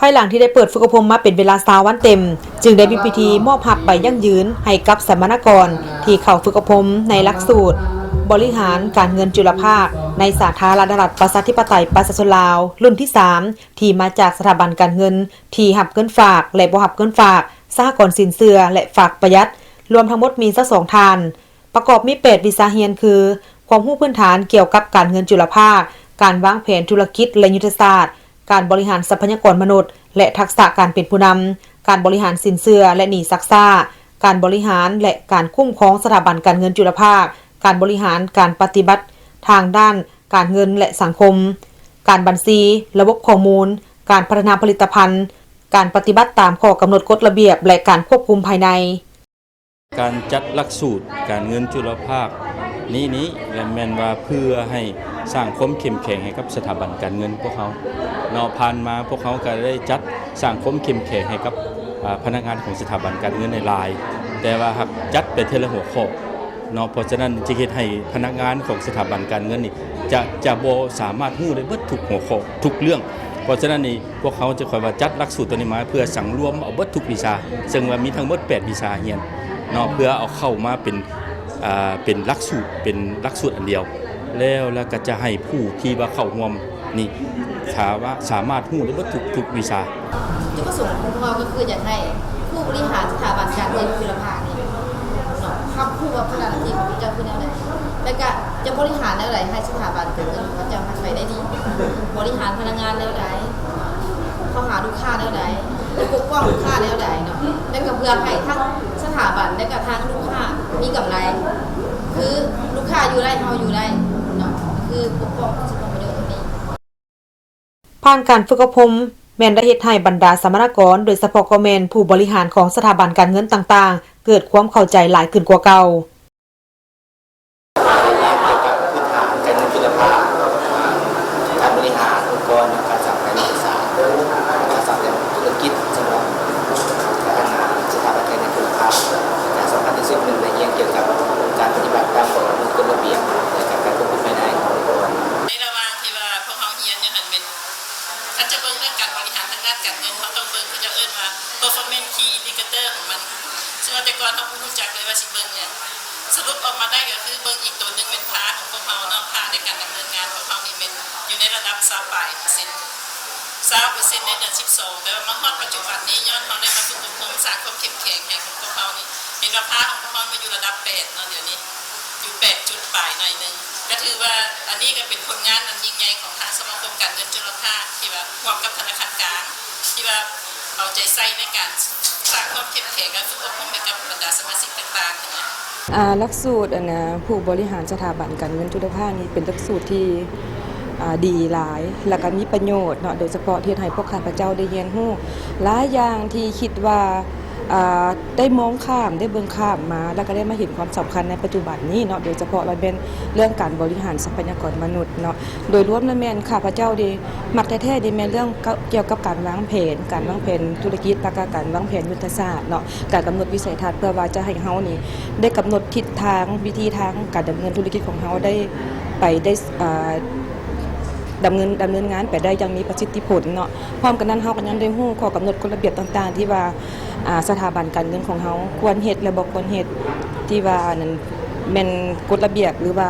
ພາຍຫຼັງທີ່ໄດ້ເປີດຝຶກອົບຮົມມາເປັນເວລາຊາວວັນເຕັມ, ຈຶ່ງໄດ້ມີພິທີມອບຮັບໃບຢັ້ງຢືນໃຫ້ກັບສຳມະນາກອນທີ່ເຂົ້າຝຶກອົບຮົມໃນຫຼັກສູດບໍລິຫານການເງິນຈຸລະພາກໃນສາທາລະນະລັດ ປະຊາທິປະໄຕ ປະຊາຊົນລາວ ລຸ້ນທີສາມ ທີ່ມາຈາກສະຖາບັນການເງິນທີ່ຮັບເງິນຝາກ ແລະ ບໍ່ຮັບເງິນຝາກ, ສະຫະກອນສິນເຊື່ອ ແລະ ຝາກປະຢັດ, ລວມທັງໝົດມີຊາວສອງທ່ານ. ປະກອບມີແປດວິຊາຮຽນຄື ຄວາມຮູ້ພື້ນຖານກ່ຽວກັບການເງິນຈຸລະພາກ, ການວາງແຜນທຸລະກິດ ແລະ ຍຸດທະສາດ, ການບໍລິຫານຊັບພະຍາກອນມະນຸດ ແລະ ທັກສະການເປັນຜູ້ນຳ, ການບໍລິຫານສິນເຊື່ອ ແລະ ໜີຊັກຊ້າ, ການບໍລິຫານ ແລະ ການຄຸ້ມຄອງສະຖາບັນການເງິນຈຸລະພາກ, ການບໍລິຫານການປະຕິບັດທາງດ້ານການເງິນ ແລະ ສັງຄົມ, ການບັນຊີ, ລະບົບຂໍ້ມູນ, ການພັດທະນາຜະລິດຕະພັນ, ການປະຕິບັດຕາມຂໍ້ກຳນົດກົດລະບຽບ ແລະ ການຄວບຄຸມພາຍໃນ. ການຈັດຫຼັກສູດການເງິນຈຸລະພາກນີ້ນີ້ ແລະ ແມ່ນວ່າເພື່ອໃຫ້ສ້າງຄວາມເຂັ້ມແຂງໃຫ້ກັບສະຖາບັນການເງິນພວກເຮົາເນາະ. ຜ່ານມາພວກເຮົາກໍໄດ້ຈັດສ້າງຄວາມເຂັ້ມແຂງໃຫ້ກັບ ອາ ພະນັກງານຂອງສະຖາບັນການເງິນໃຫ້ຫຼາຍ, ແຕ່ວ່າຫາກຈັດໄປເທື່ອລະຫົວຂໍ້ເນາະ. ເພາະສະນັ້ນຈຶ່ງເຮັດໃຫ້ພະນັກງານຂອງສະຖາບັນການເງິນນີ້ ຈະ ຈະບໍ່ສາມາດຮູ້ໄດ້ເບິດທຸກຫົວຂໍ້ ທຸກເລື່ອງ. ເພາະສະນັ້ນນີ້ ພວກເຮົາຈະຄ່ອຍວ່າຈັດຫຼັກສູດຕົວນີ້ມາເພື່ອສັງລວມເອົາເບິດທຸກວິຊາ, ເຊິ່ງວ່າມີທັງໝົດແປດວິຊາຮຽນເນາະ, ເພື່ອເອົາເຂົ້າມາເປັນ ອ່າ ເປັນຫຼັກສູດ ເປັນຫຼັກສູດອັນດຽວ ແລ້ວ ແລ້ວກໍຈະໃຫ້ຜູ້ທີ່ວ່າເຂົ້າຮ່ວມນີ້ ສາມາດ ສາມາດຮູ້ໄດ້ເບິດທຸກ ທຸກວິຊາ. ຈຸດປະສົງຂອງພວກເຮົາກໍຄືຢາກໃຫ້ຜູ້ບໍລິຫານສະຖາບັນການເງິນຈຸລະພາກນີ້ເນາະ ຮັບຮູ້ວ່າພາລະໜ້າທີ່ຂອງເຂົາເຈົ້າຄືແນວໃດ ແລ້ວກະຈະບໍລິຫານແນວໃດໃຫ້ສະຖາບັນການເງິນຂອງເຂົາເຈົ້າຫັ້ນໄປໄດ້ດີ, ບໍລິຫານພະນັກງານແນວໃດ, ເຂົ້າຫາລູກຄ້າແນວໃດ ແລະ ປົກປ້ອງລູກຄ້າແນວໃດເນາະ, ແລ້ວກະເພື່ອໃຫ້ທັງສະຖາບັນ ແລະ ກະທາງລູກຄ້າມີກຳໄລ, ຄືລູກຄ້າຢູ່ໄດ້ ເຮົາຢູ່ໄດ້ເນາະ, ຄືປົກປ້ອງຜົນປະໂຫຍດຕົງນີ້. ຜ່ານການຝຶກອົບຮົມ ແມ່ນໄດ້ເຮັດໃຫ້ບັນດາສຳມະນາກອນ ໂດຍສະເພາະກໍແມ່ນຜູ້ບໍລິຫານຂອງສະຖາບັນການເງິນຕ່າງໆ ເກີດຄວາມເຂົ້າໃຈຫຼາຍຂຶ້ນກວ່າເກົ່າ. ຮາຍງານກ່ຽວກັບພື້ນຖານການເງິນຈຸລະພາກ, ການບໍລິຫານອົງກອນ, ການສ້າງແຜນຍຸດທະສາດ, ການສ້າງແຜນທຸລະກິດສຳລັບພັດທະນາສະຖາບັນການເງິນຈຸລະພາກ ແລະ ສຳຄັນທີ່ສຸດແມ່ນໄດ້ຮຽນກ່ຽວກັບການປະຕິບັດຕາມຂໍ້ກຳນົດກົດລະບຽບ ແລະ ການຄວບຄຸມພາຍໃນຂອງອົງກອນ. ໃນລະຫວ່າງທີ່ວ່າພວກເຮົາຮຽນຢູ່ຫັ້ນແມ່ນ ຄັນຈະເບິ່ງເລື່ອງການບໍລິຫານທາງດ້ານການເງິນ ເຮົາຕ້ອງເບິ່ງ ເຂົາເຈົ້າເອີ້ນວ່າ performance key indicator ຂອງມັນ, ເຊິ່ງວ່າແຕ່ກ່ອນເຮົາບໍ່ຮູ້ຈັກເລີຍວ່າຊິເບິ່ງຫຍັງ. ສະຫຼຸບອອກມາໄດ້ກໍຄືເບິ່ງອີກໂຕໜຶ່ງແມ່ນພາຂອງພວກເຮົາເນາະ, ພາໃນການດຳເນີນງານຂອງເຮົານີ້ແມ່ນຢູ່ໃນລະດັບຊາວປາຍເປີເຊັນ, ຊາວເປີເຊັນໃນເດືອນສິບສອງ, ແຕ່ວ່າມາຮອດປັດຈຸບັນນີ້ ຍ້ອນເຮົາໄດ້ມາຝຶກອົບຮົມ ສ້າງຄວາມເຂັ້ມແຂງໃຫ້ຂອງພວກເຮົານີ້ ເຫັນວ່າພາຂອງພວກເຮົາມາຢູ່ລະດັບແປດເນາະ, ດຽວນີ້ຢູ່ແປດຈຸດປາຍໜ້ອຍໜຶ່ງ. ກໍຖືວ່າອັນນີ້ກໍເປັນຜົນງານອັນຍິ່ງໃຫຍ່ຂອງທາງສະມາຄົມການເງິນຈຸລະພາກ ທີ່ວ່າຮ່ວມກັບທະນາຄານກາງ ທີ່ວ່າເອົາໃຈໃສ່ໃນການສ້າງຄວາມເຂັ້ມແຂງ ແລະ ຝຶກອົບຮົມໃຫ້ກັບບັນດາສະມາຊິກຕ່າງໆ ອາ ຫຼັກສູດ ອັນນະ ຜູ້ບໍລິຫານສະຖາບັນການເງິນຈຸລະພາກນີ້ ເປັນຫຼັກສູດທີ່ ອາ ດີຫຼາຍ ແລ້ວກໍມີປະໂຫຍດເນາະ, ໂດຍສະເພາະເຮັດໃຫ້ພວກຂ້າພະເຈົ້າໄດ້ຮຽນຮູ້ຫຼາຍຢ່າງທີ່ຄິດວ່າ ອາ ໄດ້ມອງຂ້າມ ໄດ້ເບິ່ງຂ້າມມາ ແລ້ວກໍໄດ້ມາເຫັນຄວາມສຳຄັນໃນປັດຈຸບັນນີ້ເນາະ, ໂດຍສະເພາະລະແມ່ນເລື່ອງການບໍລິຫານຊັບພະຍາກອນມະນຸດເນາະ. ໂດຍລວມລະແມ່ນຂ້າພະເຈົ້ານີ້ມັກແທ້ໆນີ້ແມ່ນເລື່ອງ ກ- ກ່ຽວກັບການວາງແຜນ, ການວາງແຜນທຸລະກິດ ແລ້ວກໍການວາງແຜນຍຸດທະສາດເນາະ, ການກຳນົດວິໄສທັດ ເພື່ອວ່າຈະໃຫ້ເຮົານີ້ໄດ້ກຳນົດທິດທາງ, ວິທີທາງການດຳເນີນທຸລະກິດຂອງເຮົາໄດ້ໄປໄດ້ ອ່າ ດຳເນີນ ດຳເນີນງານໄປໄດ້ຢ່າງມີປະສິດທິຜົນເນາະ. ພ້ອມກັນນັ້ນ ເຮົາກໍຍັງໄດ້ຮູ້ຂໍ້ກຳນົດກົດລະບຽບຕ່າງໆ ທີ່ວ່າ ອ່າ ສະຖາບັນການເງິນຂອງເຮົາຄວນເຮັດ ແລະ ບໍ່ຄວນເຮັດ ທີ່ວ່າອັນນັ້ນແມ່ນກົດລະບຽບ ຫຼືວ່າ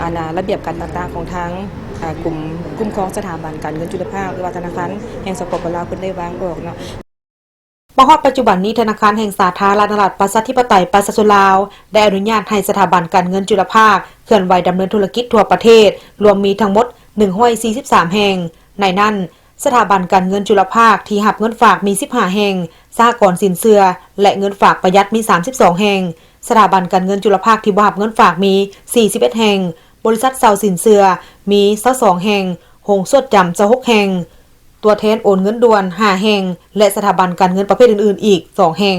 ອັນນະ ລະບຽບການຕ່າງໆຂອງທາງ ອ່າ ກົມຄຸ້ມຄອງສະຖາບັນການເງິນຈຸລະພາກ ຫຼືວ່າທະນາຄານແຫ່ງ ສປປ ລາວ ເພິ່ນໄດ້ວາງອອກເນາະ. ມາຮອດປັດຈຸບັນນີ້ ທະນາຄານແຫ່ງສາທາລະນະລັດ ປະຊາທິປະໄຕ ປະຊາຊົນລາວ ໄດ້ອະນຸຍາດໃຫ້ສະຖາບັນການເງິນຈຸລະພາກເຄື່ອນໄຫວດຳເນີນທຸລະກິດທົ່ວປະເທດ ລວມມີທັງໝົດໜຶ່ງຮ້ອຍສີ່ສິບສາມແຫ່ງ. ໃນນັ້ນ ສະຖາບັນການເງິນຈຸລະພາກທີ່ຮັບເງິນຝາກມີສິບຫ້າແຫ່ງ, ສະຫະກອນສິນເຊື່ອ ແລະ ເງິນຝາກປະຢັດມີສາມສິບສອງແຫ່ງ, ສະຖາບັນການເງິນຈຸລະພາກທີ່ບໍ່ຮັບເງິນຝາກມີສີ່ສິບເອັດແຫ່ງ, ບໍລິສັດເຊົ່າສິນເຊື່ອມີຊາວສອງແຫ່ງ, ໂຮງຊວດຈຳຊາວຫົກແຫ່ງ, ຕົວແທນໂອນເງິນດ່ວນຫ້າແຫ່ງ ແລະ ສະຖາບັນການເງິນປະເພດອື່ນໆອີກສອງແຫ່ງ.